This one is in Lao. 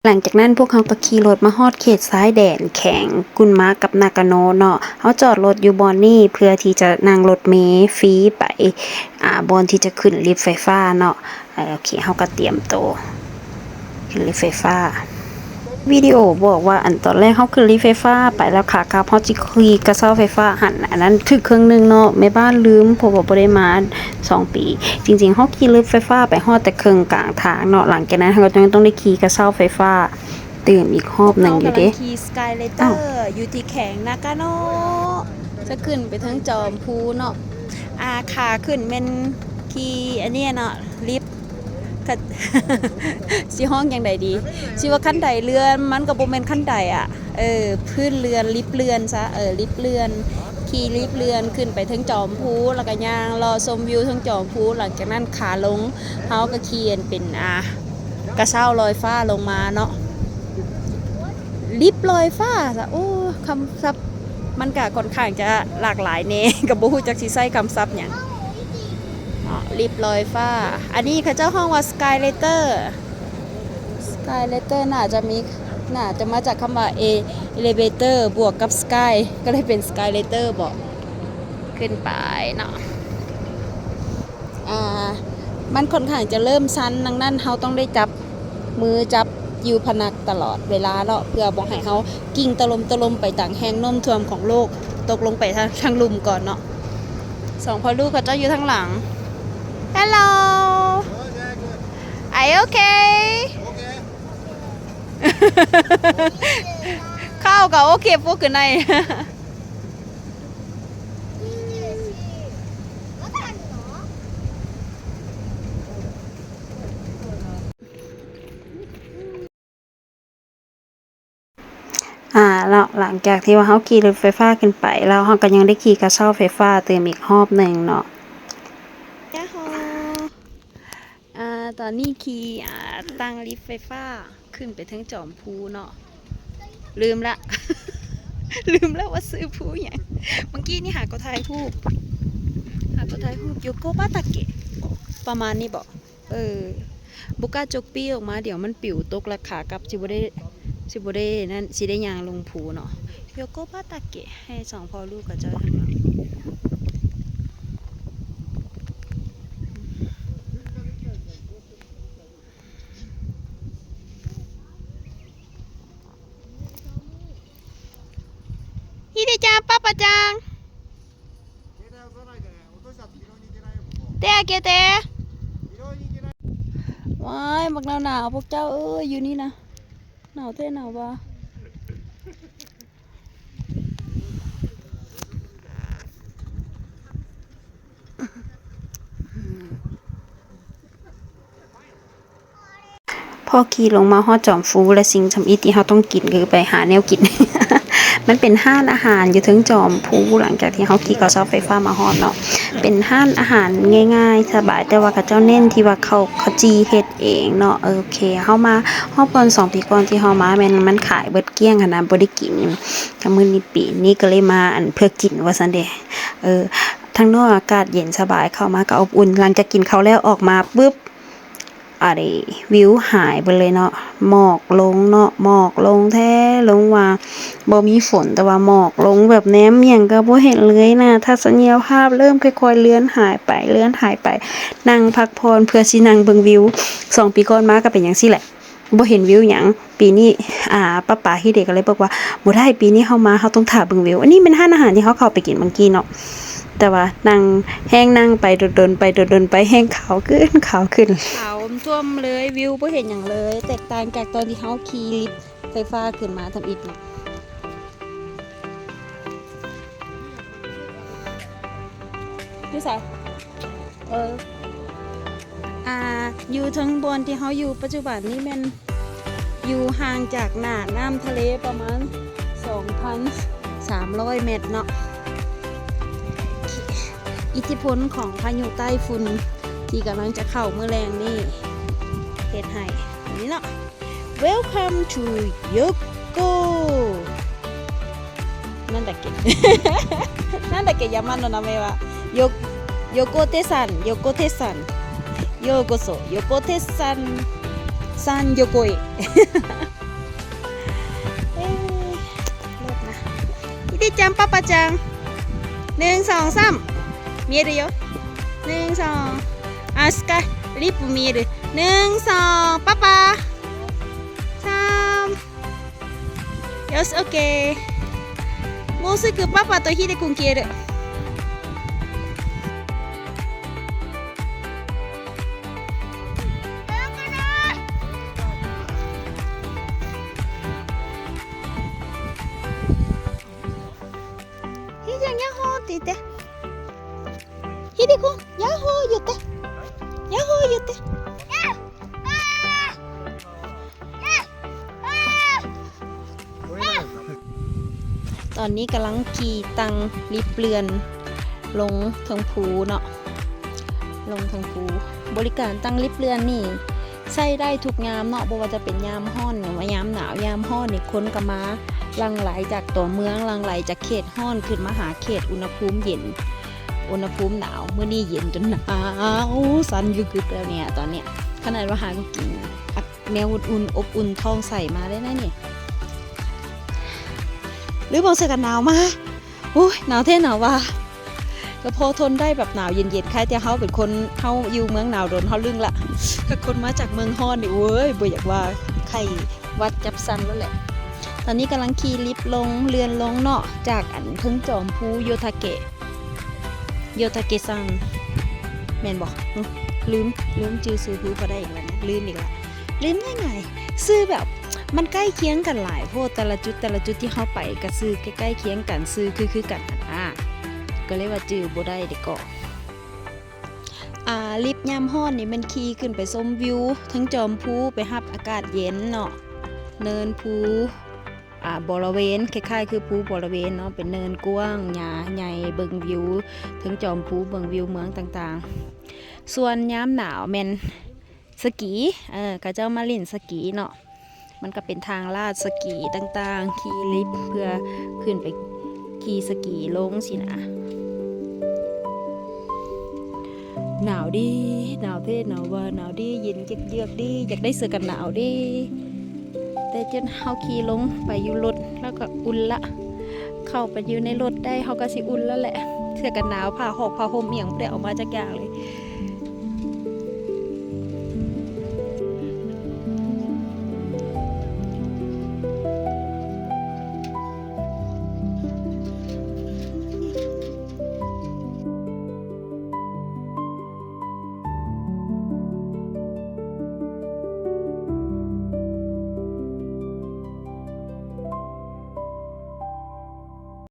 ຫຼັງຈາກນັ້ນພວກເຮົາກໍຂີ່ລົດມາຮອດເຂດຊາຍແດນແຂວງກຸນມະກັບນາກາໂນເນາະ. ເຮົາຈອດລົດຢູ່ບ່ອນນີ້ເພື່ອທີ່ຈະນັ່ງລົດເມຟຣີໄປ ອ່າ ບ່ອນທີ່ຈະຂຶ້ນລິບໄຟຟ້າເນາະ. ເອີ ໂອເຄ ເຮົາກໍຕຽມໂຕຂຶ້ນລິບໄຟຟ້າ. ວິດີໂອບອກວ່າ ອັນຕອນແລກເຮົາຂຶ້ນລິບໄຟຟ້າໄປ ແລ້ວຂາກັບເຮົາຊິຂີ່ກະເຊົ້າໄຟຟ້າຫັ້ນ. ອັນນັ້ນຖືກເຄິ່ງໜຶ່ງເນາະ ແມ່ບ້ານລືມ ເພາະວ່າບໍ່ໄດ້ມາສອງປີ. ຈິງໆ ເຮົາຂີ່ລົດໄຟຟ້າໄປຮອດແຕ່ເຄິ່ງກາງທາງເນາະ. ຫຼັງຈາກນັ້ນເຮົາກໍຍັງຕ້ອງໄດ້ຂີ່ກະເຊົ້າໄຟຟ້າຕື່ມອີກຮອບໜຶ່ງຢູ່ເດ້. ເຮົາກຳລັງຂີ່ສະກາຍເລເຕີ ອ້າວ ຢູ່ທີ່ແຂວງນາກາໂນ ຈະຂຶ້ນໄປເທິງຈອມພູເນາະ. ອ່າ ຂາຂຶ້ນແມ່ນຂີ່ອັນນີ້ເນາະ ລິບ ຄັນ ຊິຮ້ອງຈັ່ງໃດດີ ຊິວ່າຄັນໄດເລື່ອນ ມັນກໍບໍ່ແມ່ນຄັນໄດອະ ເອີ ພື້ນເລື່ອນ ລິບເລື່ອນຊະ ເອີ ລິບເລື່ອນ ຂີ່ລິບເລື່ອນຂຶ້ນໄປເທິງຈອມພູ ແລ້ວກໍຍ່າງເລາະຊົມວິວເທິງຈອມພູ. ຫຼັງຈາກນັ້ນຂາລົງ ເຮົາກໍຂີ່ອັນເປັນ ອ່າ ກະເຊົ້າລອຍຟ້າລົງມາເນາະ ລິບລອຍຟ້າຊະ. ໂອ້ ຄຳສັບມັນກະຂ້ອນຂ້າງຈະຫຼາກຫຼາຍແດ່ ກໍບໍ່ຮູ້ຈັກຊິໃຊ້ຄຳສັບຫຍັງ. ເນາະ ລິບລອຍຟ້າ ອັນນີ້ເຂົາເຈົ້າຮ້ອງວ່າ Skylighter Skylighter ໜ້າຈະມີ ໜ້າຈະມາຈາກຄຳວ່າ e- elevator ບວກກັບ sky ກໍເລີຍເປັນ Skylighter ບໍ ຂຶ້ນໄປເນາະ. ອ່າ ມັນຂ້ອນຂ້າງຈະເລີ່ມຊັນ ດັ່ງນັ້ນເຮົາຕ້ອງໄດ້ຈັບມື ຈັບຢູ່ພະນັກຕະຫຼອດເວລາເນາະ ເພື່ອບໍ່ໃຫ້ເຮົາກິ້ງຕະຫຼົ່ມຕະຫຼົ່ມໄປຕາມແຮງໂນ້ມຖ່ວງຂອງໂລກ ຕົກລົງໄປທາງ ທາງລຸ່ມກ່ອນເນາະ. ສອງພໍ່ລູກເຂົາເຈົ້າຢູ່ທາງຫຼັງ. Hello. Are you okay? ເຂົາກໍໂອເຄ ປູກຂຶ້ນໄດ້. ອ່າ ແລ້ວຫຼັງຈາກທີ່ວ່າເຮົາຂີ່ລົດໄຟຟ້າຂຶ້ນໄປແລ້ວ ເຮົາກໍຍັງໄດ້ຂີ່ກະເຊົ້າໄຟຟ້າຕື່ມອີກຮອບໜຶ່ງເນາະ. ຍາໂຮ ອ່າ ຕອນນີ້ຂີ່ ອ່າ ຕັ້ງລິບໄຟຟ້າຂຶ້ນໄປເທິງຈອມພູເນາະ. ລືມລະ ລືມລະວ່າຊື່ພູຫຍັງ. ເມື່ອກີ້ນີ້ຫາກໍຖ່າຍຮູບ ຫາກໍຖ່າຍຮູບ ໂຍໂກະບາຕາເກະ ປະມານນີ້ບໍ? ເອີ ບໍ່ກ້າຈົກປີ້ອອກມາ ດຽວມັນປິວຕົກ ແລ້ວຂາກັບຊິບໍ່ໄດ້ ຊິບໍ່ໄດ້ນັ້ນ ຊິໄດ້ຍ່າງລົງພູເນາະ. ໂຍໂກະບາຕາເກະ ໃຫ້ສອງພໍ່ລູກເຂົາເຈົ້າທາງຫຼັງ. ひでちゃん、パパちゃん。手あげて。わーい、บักหนาวๆ พวกเจ้าเอ้ย อยู่นี่นะ หนาวแท้หนาวว่า ພໍຂີ່ລົງມາຮອດຈອມພູ ແລະ ສິ່ງທຳອິດທີ່ເຮົາຕ້ອງກິນ ຄືໄປຫາແນວກິນ. ມັນເປັນຮ້ານອາຫານຢູ່ເທິງຈອມພູ ຫຼັງຈາກທີ່ເຮົາຂີ່ເຂົ້າເສົາໄຟຟ້າມາຮອດເນາະ. ເປັນຮ້ານອາຫານງ່າຍໆ ສະບາຍ ແຕ່ວ່າເຂົາເຈົ້າເນັ້ນທີ່ວ່າເຂົ້າ ເຂົ້າຈີ່ເຮັດເອງເນາະ. ເອີ ໂອເຄ ເຮົາມາຮອບກ່ອນ ສອງປີກ່ອນທີ່ເຮົາມາ ແມ່ນມັນຂາຍເບິດກ້ຽງຫັ້ນນະ ບໍ່ໄດ້ກິນ. ທາງມື້ນີ້ ປີນີ້ກໍເລີຍມາ ອັນ ເພື່ອກິນວ່າຊັ້ນເດ. ເອີ ທາງນອກອາກາດເຢັນສະບາຍ ເຂົ້າມາກໍອົບອຸ່ນ. ຫຼັງຈາກກິນເຂົ້າແລ້ວອອກມາປຶບ ອາ ວິວຫາຍເບິດເລີຍເນາະ. ໝອກລົງເນາະ ໝອກລົງແທ້ ລົງວ່າບໍ່ມີຝົນ ແຕ່ວ່າໝອກລົງແບບແນມຫຍັງກໍບໍ່ເຫັນເລີຍນະ. ທັດສະນີຍະພາບເລີ່ມຄ່ອຍໆເລືອນຫາຍໄປ ເລືອນຫາຍໄປ. ນັ່ງພັກຜ່ອນເພື່ອຊິນັ່ງເບິ່ງວິວ. ສອງປີກ່ອນມາກໍເປັນຈັ່ງຊີ້ແຫຼະ. ບໍ່ເຫັນວິວຫຍັງ. ປີນີ້ ອ່າ ປ້າປາ ຮິເດ ກໍເລີຍບອກວ່າ ບໍ່ໄດ້ ປີນີ້ເຮົາມາ ເຮົາຕ້ອງຖ້າເບິ່ງວິວ. ອັນນີ້ແມ່ນຮ້ານອາຫານທີ່ເຮົາເຂົ້າໄປກິນມື້ກີ້ເນາະ ແຕ່ວ່ານັ່ງ ແຮ່ງນັ່ງໄປດົນໆ ໄປດົນໆ ໄປ ແຮ່ງຂາວຂຶ້ນ ຂາວຂຶ້ນ ຂາວຖ້ວມເລີຍ ວິວບໍ່ເຫັນຫຍັງເລີຍ. ແຕກຕ່າງຈາກຕອນທີ່ເຮົາຂີ່ລິບໄຟຟ້າຂຶ້ນມາທຳອິດເນາະ. ຢູ່ໃສ? ເອີ ອ່າ ຢູ່ເທິງບ່ອນທີ່ເຮົາຢູ່ປັດຈຸບັນນີ້ແມ່ນຢູ່ຫ່າງຈາກໜ້ານ້ຳທະເລປະມານສອງພັນສາມຮ້ອຍແມັດເນາະ. ອິດທິພົນຂອງພາຍຸໃຕ້ຝຸ່ນທີ່ກຳລັງຈະເຂົ້າມື້ແລງນີ້ ເຮັດໃຫ້ ນີ້ເນາະ. Welcome to Yoko. なんだっけ? なんだっけ? 山の名前は。よ、横手山、横手山。ようこそ、横手山、山横へ。ちゃん、パパちゃん。 ໜຶ່ງ ສອງ ສາມ 見えるよ。 ໜຶ່ງ ສອງ あ、しっかり、リップ見える。 ໜຶ່ງ ສອງ パパ。 ສາມ よし、オッケー。もうすぐパパとヒデくん消える。 ひーちゃん、ヤッホーって言って。 ひでくん、ヤッホー言って。 ヤッホー言って。 ຕອນນີ້ກຳລັງຂີ່ຕັ່ງລິບເລື່ອນລົງເທິງພູເນາະ, ລົງເທິງພູ. ບໍລິການຕັ່ງລິບເລື່ອນນີ້ໃຊ້ໄດ້ທຸກຍາມເນາະ, ບໍ່ວ່າຈະເປັນຍາມຮ້ອນ ຫຼືວ່າຍາມໜາວ. ຍາມຮ້ອນນີ້ຄົນກໍມາຫຼັ່ງໄຫຼຈາກຕົວເມືອງ, ຫຼັ່ງໄຫຼຈາກເຂດຮ້ອນຂຶ້ນມາຫາເຂດອຸນຫະພູມເຢັນ, ອຸນຫະພູມໜາວ. ມື້ນີ້ເຢັນຈົນໜາວ, ສັ່ນກຶກໆແລ້ວເນຍ ຕອນເນຍ. ຂະໜາດວ່າຫາກໍກິນ ແນວອຸ່ນໆ ອົບອຸ່ນທ້ອງໃສມາໄດ້ນະນີ້. ຫຼືບໍ່ໃສ່ກັນໜາວມາ. ໂອ້ຍ ໜາວແທ້ໜາວວ່າ. ກໍພໍທົນໄດ້ແບບໜາວເຢັນໆ, ຄ້າຍແຕ່ເຮົາເປັນຄົນ, ເຮົາຢູ່ເມືອງໜາວດົນ ເຮົາລຶ້ງລະ. ຖ້າຄົນມາຈາກເມືອງຮ້ອນນີ້ ໂອ້ຍ ບໍ່ຢາກວ່າ, ໄຂ້ຫວັດຈັບສັ່ນໂລດແຫຼະ. ຕອນນີ້ກຳລັງຂີ່ລິບລົງ, ເລື່ອນລົງເນາະ, ຈາກອັນເທິງຈອມພູໂຍທາເກະ ໂຍທາເກະຊັງ ແມ່ນບໍ່? ອື ລືມ, ລືມຊື່ຊື່ພູບໍ່ໄດ້ອີກແລ້ວນະ, ລືມອີກລະ. ລືມງ່າຍໆ ຊື່ແບບມັນໃກ້ຄຽງກັນຫຼາຍໂພດ, ແຕ່ລະຈຸດ ແຕ່ລະຈຸດທີ່ເຮົາໄປກໍຊື່ໃກ້ໆຄຽງກັນ, ຊື່ຄືໆກັນຫັ້ນນະ, ກໍເລີຍວ່າຈື່ບໍ່ໄດ້ເດເກາະ. ອ່າ ລິບຍາມຮ້ອນນີ້ແມ່ນຂີ່ຂຶ້ນໄປຊົມວິວເທິງຈອມພູ, ໄປຮັບອາກາດເຢັນເນາະ, ເນີນພູ ອ່າ ບໍລະເວນ ຄ້າຍໆຄືພູບໍລະເວນເນາະ, ເປັນເນີນກວ້າງ ຫຍ້າໃຫຍ່, ເບິ່ງວິວເທິງຈອມພູ, ເບິ່ງວິວເມືອງຕ່າງໆ. ສ່ວນຍາມໜາວແມ່ນສະກີ, ເອີ ເຂົາເຈົ້າມາຫຼິ້ນສະກີເນາະ, ມັນກໍເປັນທາງລາດສະກີຕ່າງໆ, ຂີ່ລິບເພື່ອຂຶ້ນໄປຂີ່ສະກີລົງຊີ້ນະ. ໜາວເດ, ໜາວແທ້ໜາວວ່າ, ໜາວເດ, ເຢັນເຍືອກໆເດ, ຢາກໄດ້ເສື້ອກັນໜາວເດ. ແຕ່ຈົນເຮົາຂີ່ລົງໄປຢູ່ລົດແລ້ວກໍອຸ່ນລະ, ເຂົ້າໄປຢູ່ໃນລົດໄດ້ ເຮົາກໍຊິອຸ່ນລະແຫຼະ. ເສື້ອກັນໜາວ, ຜ້າຫອກ, ຜ້າຫົ່ມອີ່ຫຍັງບໍ່ໄດ້ເອົາມາຈັກຢ່າງເລີຍ.